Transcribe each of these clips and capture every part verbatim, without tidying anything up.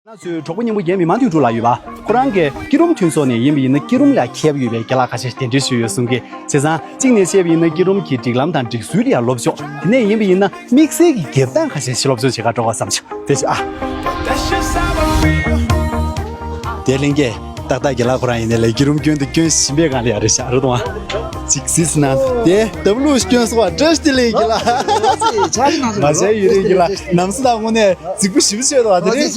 ང་ཚོའི་གྲོགས་པོ་མཉམ་པོ་རྒན་མི་མང་དུས་དྲུག་ལ་ཡོད་པ། ཁོ་རང་གིས་སྐྱིད་རུམ་མཐུན་ཚོགས་ནས་ཡིན་པ་ཡིན་ན་སྐྱིད་རུམ་ལ་མཁས་པ་ཡོད་པའི་རྒན་ལགས་ཁ་ཤས་གདན་འདྲེན་ཞུས་ཡོད་གསུང་གི། བྱས་ཙང་གཅིག་ནས་བཤད་པ་ཡིན་ན་སྐྱིད་རུམ་གྱི་སྒྲིག་ལམ་དང་སྒྲིག་སྲོལ་ལ་ཡང་སློབ་སྦྱོང་། དེ་ནས་ཡིན་པ་ཡིན་ན་དམིགས་བསལ་གྱི་འགེབས་སྟངས་ཁ་ཤས་ཤིག་སློབ་སྦྱོང་བྱེད་གར་འགྲོ་བ་བསམ་བྱུང་། དེ་བྱས་ཨ། དེ་ལྷན་རྒྱས་ཏག་ཏག་རྒན་ལགས་ཁོ་རང་ཡིན་ནའི་ལས་སྐྱིད་རུམ་སྐྱོན་དུ་སྐྱོན་བཞིན་པའི་སྒང་ལ་ཡ་རེད་ཤག་རེད་དང་། ཅིག་སིས་ན་དེ་ཏབ་ལུ་སྐྱོན་སོགས་བཀྲ་ཤིས་བདེ་ལེགས་རྒན་ལགས། མ་བྱས་ཡུན་རིང་རྒན་ལགས་ནམ་སྲི་དང་དངོས་གནས་རྫིག་པོ་ཞིབ་བཤད་དང་དེ་རིང་།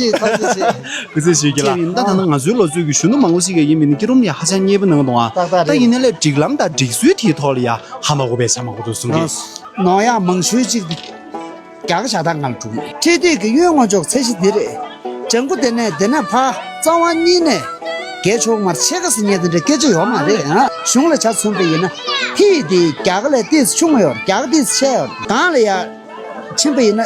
སྐུ་ཚེ་ཞུ་གི་ལ། ད་ད་ནང་ང་ཚོའི་ལོ་ཚོད་ཀྱི་གཞོན་ནུ་མང་པོ་ཞིག་གིས་ཡིན་མིན་སྐྱིད་རུམ་ལ་ཧ་ཅང་མཉེས་པོ་གནང་གི་འདུག་ཨ། ཏག་ཏག་རེད། ད་ཡིན་ནའི་ལས་སྒྲིག་ལམ་དང་སྒྲིག་སྲོལ་དེའི་ཐོག་ལ་ཡ་ཧ་མ་གོ་བས་ཆ་མ་གོ་འདུག་གསུང་གི། ནོར་ཡག་མང་ཤོས་ཅིག་རྒྱ་གར་ཤ་སྟག་ང་ལ་གྲུབ་མེད། ཁྲིད་སྟེགས་ཀྱི་གཡོན་ངོས་ཕྱོགས་ཚད་གཞི་འདི་རེད། ལྗང་ཁུ་དེ་ནས་དེ་ནས་ཕར་རྩ་བ་གཉིས་ནས་བརྒལ་ཆོག་མ་རེད། ཕྱེད་ཀ་ཟེར་མཁན་དེ་འདྲ་སྐད་ཆ་ཡོད་མ་རེད་ཨ། གཞུང་ལ་ཆ་མཚོན་པ་ཡིན་ན་ཐིག་དེ་རྒྱ་གར་ལས་ཏོག་ཙམ་ཆུང་ཡོད། རྒྱ་གར་ཏོག་ཙམ་ཆེ་ཡོད། སྒང་ལ་ཡ། ཕྱིན་པ་ཡིན་ན།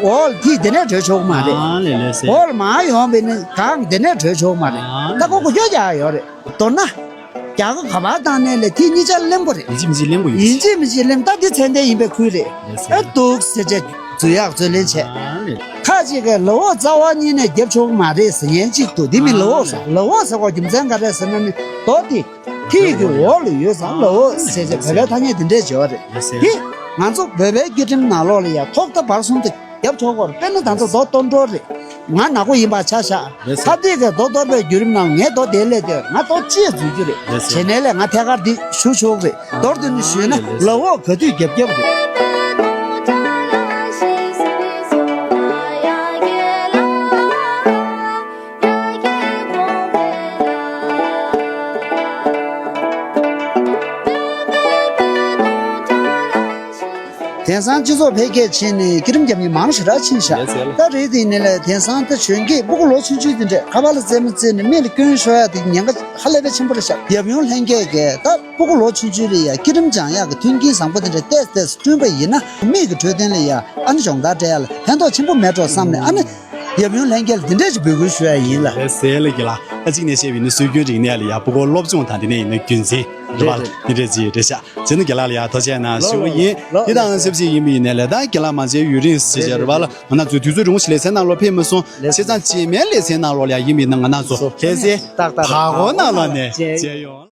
འོག་ལ་ཐིག་དེ་ནས་བགྲོད་ཆོག་གི་མ་རེད། ཨ་ལེ་ལེ་ཟེར། འོག་ལ་མར་ཡོང་པ་ཡིན་ན་སྒང་དེ་ནས་བགྲོད་ཆོག་གི་མ་རེད། ཨ་ད་ཁོ་གོ་སྐྱོ་རྒྱག་ཡོད་རེད། མདོར་ན། རྒྱ་གར་ག་པར་བཏང་ནའི་ལས་ཐིག་གཉིས་ཆར་ལེན་དགོས་རེད། ཡིན་གཅིག་མིན་གཅིག་ལེན་དགོས་ཡོད། ཡིན་གཅིག་མིན་གཅིག་ལེན། ད་འདི་ཚད་ལྡན་ཡིན་པའི་ཁུལ་རེད། ལེ་ཟེར། ཨ་འདུག་ཟེར་བྱས་འཛུལ་ཡག་རྩོད་ལེན་བྱས། ཨ་ལེ། ཁ་ཅིག་གིས་ལག་འོག་རྩ་བ་གཉིས་ནས་རྒྱབ་ཆོག་གི་མ་རེད་ཟེར་མཁན་གཅིག་འདུག་འདི་མིན་ལག་འོག་ཟེར། ལག་འོག་ཟེར་བ་རྒྱུ་མཚན་ག་རེ་ཟེར་ན་ནི་རྡོ་འདི། ཐིག་གི་འོག་ལ་ཡོད་ཙང་ལག་འོག་ཟེར་བྱས་བོད་པའི་ཐ་སྙད་འདི་འདྲས་བརྗོད་པ་རེད། དེ་ང་ཚོ་བོད་པའི་སྐྱིད་ཁྲིམས་ནང་ལོགས་ལ་ཡང་ཐོག་མཐའ་བར་གསུམ་དུ་རྒྱབ་ཆོག་གོ་རེད། དཔེར་ན་ད་ཚོ་རྡོ་གཏོར་འགྲོ་རེད། ང་ནག་པོ་ཡིན་པ་ཆ་བཞག་ཁ་ཐིག་གིས་རྡོ་གཏོར་བའི་བརྒྱུད་རིམ་ནང་ངས་རྡོ་དེ་སླེབས་དེ་ང་རྡོ་གཅིག་འཛུལ་རྒྱུ་རེད། བྱས་ནས་ལས་ང་ཐད་ཀར་འདི་ཞུ་ཆོག་རེད། མདོར་བསྡུས་ནས་ཞུས་ན་ལག་འོག་ག་དུས་རྒྱབ་རྒྱབ་རེད། དེང་སང་སྤྱི་ཚོགས་འཕེལ་རྒྱས་ཕྱིན་ནས་སྐྱིད་རིམ་རྒྱབ་མཁན་མང་ཞེ་དྲག་ཕྱིན་ཤག་ལགས་སེ། ད་རེས་དེ་ནས་ལས་དེང་སང་ད་གཞོན་སྐྱེས་སྤུ་གུ་ལོ་ཆུང་ཆུང་དེ་འདྲས་ཁ་པར་ལ་རྩེད་མོ་རྩེས་ནས་མི་ལ་སྐྱོན་ཤོར་ཡག་དེ་ཉེན་ཁ་ཧ་ལས་པའི་ཆེན་པོ་རེད་ཤག་ཡབ་ཡུམ་ལྷན་རྒྱས་ཀྱིས་ད་སྤུ་གུ་ལོ་ཆུང་ཆུང་ལ་ཡ་སྐྱིད་རིམ་སྦྱང་ཡག་གི་མཐུན་རྐྱེན་བཟང་པོ་དེ་འདྲས་ཏོག་ཙམ་བསྐྲུན་པ་ཡིན་ན་མིག་གི་འཕྲོད་བསྟེན་ལ་ཡ་ཨ་ནི་སྦྱོང་བརྡར་སྤྲད་ཡག་ལ་ཕན་ཐོགས་ཆེན་པོ་མེད་འགྲོ་བསམ་ནས་ཨ་ནི། ཡབ་ཡུམ་ལྷན་རྒྱས་ལ་འདི་འདྲས་ཅིག་འབོད་སྐུལ་ཞུ་ཡ་ཡིན་ལ། ལགས་སེ་ལགས་ཀྱི་ལ། ཨ་གཅིག་ནས་བཤད་པ་ཡིན་ན་སྲོལ་རྒྱུན་རིག་གནས་ལ་ཡ་སྤུ་གུ་སློབ་སྦྱོང་དང་དེ་ནས་ཡིན་ན་རྒྱུན་འཛིན་རེད་པ། རེད་རེད། འདི་འདྲས་ཅིག་རེད་ཤག་བྱས་ན་རྒན་ལགས་ལ་ཡ་ཐུགས་རྗེ་གནང་ཞུ་བ་ཡིན། ལོ་ལོ་འདི་དང་ལོ་ཆབས་ཅིག་ཡིན་པ་ཡིན་ནའི་ལས་ད་རྒན་ལགས་མ་མཇལ་ཡུན་རིང་ཟེར་བྱས་རེད་པ་ལ་ང་རང་ཚོའི་དུས་ཚོད་རིང་པོ་ཞིག་ལས་ཚན་ནང་ལོགས་ཕེབས་མ་སོང་། ལགས་བྱས་ཙང་རྗེས་མའི་ལས་ཚན་ནང་ལོགས་ལ་ཡ་ཡིན་པ་ཡིན་ན་ང་རང་ཚོ་ལྷ་སའི་ཏག་ཏག་བར་སྐོར་ནང་ལོགས་ནས་མཇལ་ཡོང་།